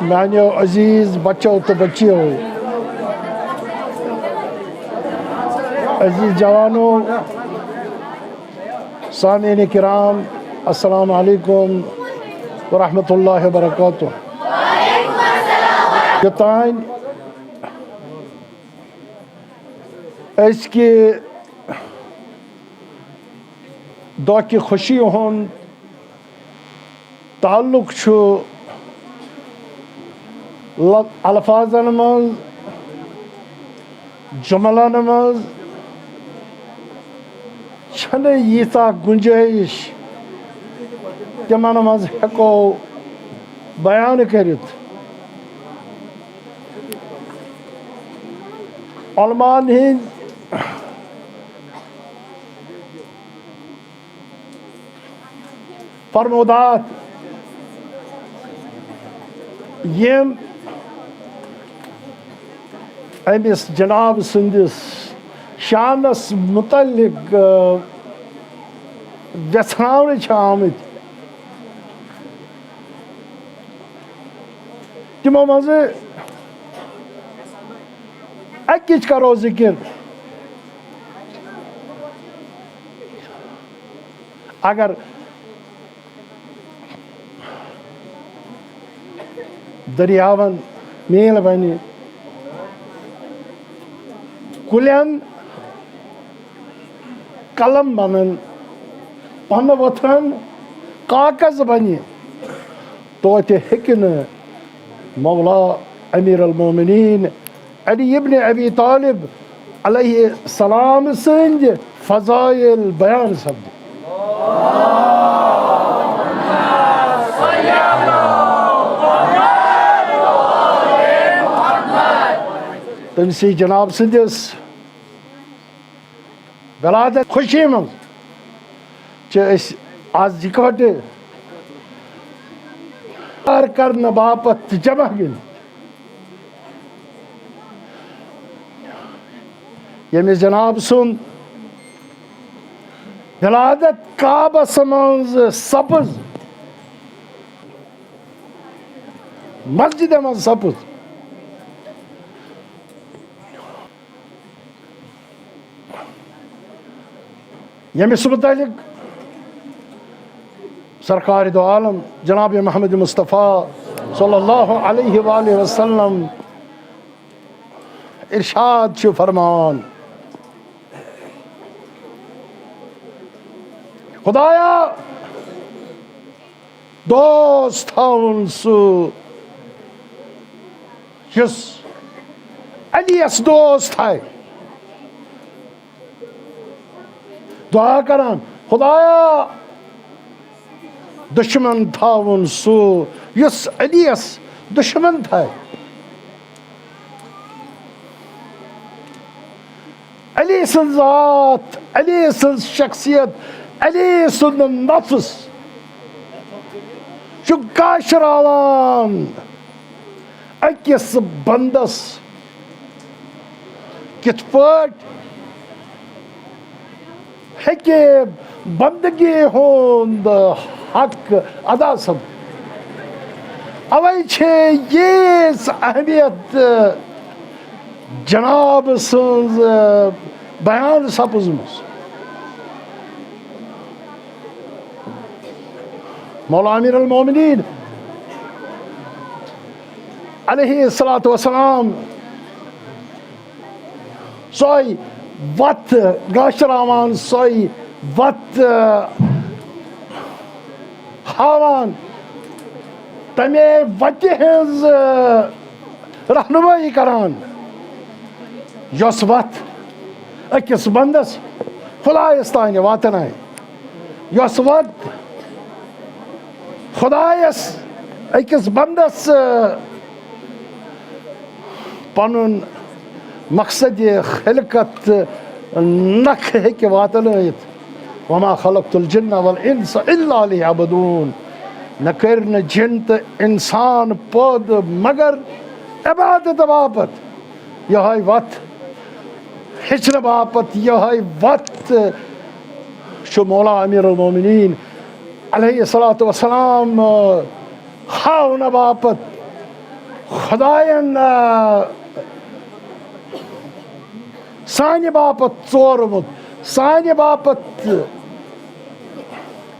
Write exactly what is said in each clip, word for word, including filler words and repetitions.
میانیو عزیز بچو تہٕ بچیو، عزیز جوانو، سامعین کرام، السلام علیکم ورحمۃ اللہ وبرکاتہ۔ یوتام أزکہِ دۄہ کہِ خوشی ہُنٛد تعلق چھُ ل-، الفاظن منٛز، جملن منٛز چھنہٕ ییٖژاہ گُنجٲیِش تِمن منٛز ہٮ۪کو بیان کٔرِتھ۔ علماءن ہٕنٛدۍ فرمودات یِم أمِس جناب سٕنٛدِس شانس متعلق، آ، ویژھناونہٕ چھِ آمٕتۍ، تِمو منٛزٕ اَکِچ کرو ذِکِر۔ اگر دٔریاوَن میٖل بَنہِ، کُلٮ۪ن قلم بَنَن، پَنہٕ ؤتھرَن کاغذ بَنہِ، توتہِ ہیٚکہِ نہٕ مولا امیر المومنین علی ابن ابی طالب علیہ السلام سٕنٛدۍ فضائل بیان سپدِتھ۔ تٔمۍ سٕے جناب سٕنٛدِس ولادت خوشی منٛز چھِ أسۍ آز یِکوَٹہٕ کار کرنہٕ باپتھ جمع گٔمٕتۍ، ییٚمِس جناب سُنٛد ولادت کعبس منٛز سپٕز، مسجدِ منٛز سپٕز۔ ییٚمِس مُتعلِق سرکار دو عالم جناب محمد مصطفیٰ صلی اللہ علیہ وآلہ وسلم ارشاد چھُ فرمان، خدایا، دوست تھاوُن سُہ، یُس علیَس دوست تھایہِ۔ دعا کران، خدایا، دشمن تھاوُن سُہ، یُس علیَس دشمن تھایہِ۔ علی سٕنٛز ذات، علی سٕنٛز شخصیت، علی سُنٛد نفس چھُ گاشراوان أکِس بندس۔ کِتھ پٲٹھۍ ہیٚکہِ بندگی ہُنٛد حق ادا سپدِتھ؟ اوے چھے ییٖژ اہمیت جناب سٕنٛز بیان سپٕزمٕژ۔ مولا امیر المومنین علیہ الصلوۃ والسلام سۄے وتھ گاشراوان، سۄے وتھ ہاوان، تمے وتہِ ہٕنٛز رہنمٲیی کران، یۄس وتھ أکِس بندس خدایس تانۍ واتنایہِ، یۄس وتھ خدایس أکِس بندس پنُن مقصد خلقت نکھٕ ہیٚکہِ واتنٲیِتھ۔ وما خلقت الجن والانس الا لیعبدون۔ مےٚ کٔرۍ نہٕ جِن تہٕ انسان پٲدٕ مگر عبادت باپتھ۔ یِہوٚے وتھ ہیٚچھنہٕ باپتھ، یِہوٚے وتھ چھُ مولا امیر المومنین علیہ الصلوۃ والسلام ہاونہٕ باپتھ خۄدایَن، آ، سانہِ باپتھ ژورمُت، سانہِ باپتھ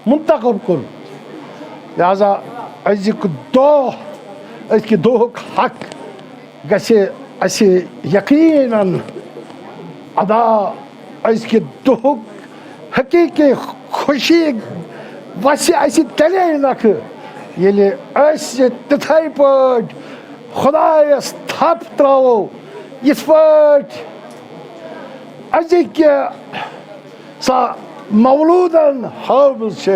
منتخب کوٚرمُت۔ لہذا أزیُک دۄہ، أزکہِ دۄہُک حق گژھِ اَسہِ یقیٖناً ادا۔ أزکہِ دۄہُک حقیٖقی خوشی وَسہِ اَسہِ تیٚلے لَکھٕ، ییٚلہِ أسۍ تِتھَے پٲٹھۍ خۄدایَس تھَپھ ترٛاوو، یِتھ پٲٹھۍ أزِکہِ سۄ مولوٗدَن ہٲومٕژ چھِ۔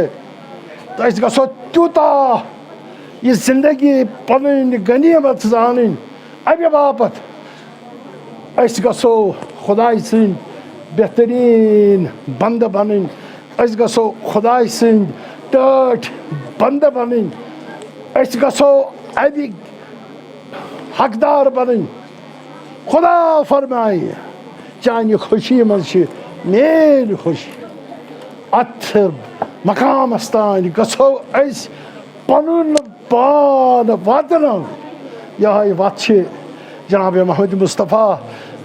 تہٕ أسۍ گژھو تیوٗتاہ یہِ زندگی پَنٕنۍ غنیٖمت زانٕنۍ، اَمہِ باپتھ أسۍ گژھو خۄداے سٕنٛدۍ بہتریٖن بنٛدٕ بَنٕنۍ، أسۍ گژھو خۄداے سٕنٛدۍ ٹٲٹھۍ بنٛدٕ بَنٕنۍ، أسۍ گژھو اَمِکۍ حقدار بَنٕنۍ۔ خۄدا فرمایہِ، چانہِ خوشی منٛز چھِ میٲنۍ خوشی۔ اَتھ مقامَس تام گژھو أسۍ پَنُن پان واتناوُن۔ یِہوٚے وَتھ چھِ جناب محمد مصطفیٰ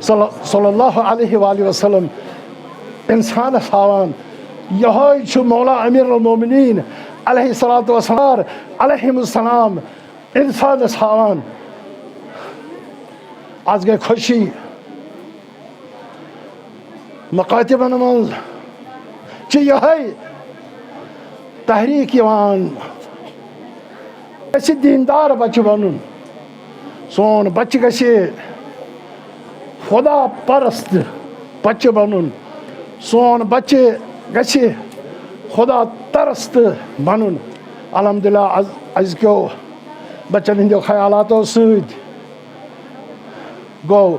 صلی، صلی اللہ علیہ وآلہ وسلم اِنسانَس ہاوان۔ یِہوٚے چھُ مولا امیر المومنین علیہ الصلوۃ والسلام، علیہم السلام اِنسانَس ہاوان۔ آز گٔے خوشی۔ مکاتبن منٛز چھِ یِہوٚے تحریٖک یِوان۔ اَسہِ دیٖندار بچہِ بنُن۔ سون بچہِ گژھِ خۄدا پرست بچہِ بنُن۔ سون بچہِ گژھِ خۄدا ترست بنُن۔ الحمدللہ، از، أزکیو بچن ہٕنٛدیو خیالاتو سۭتۍ گوٚو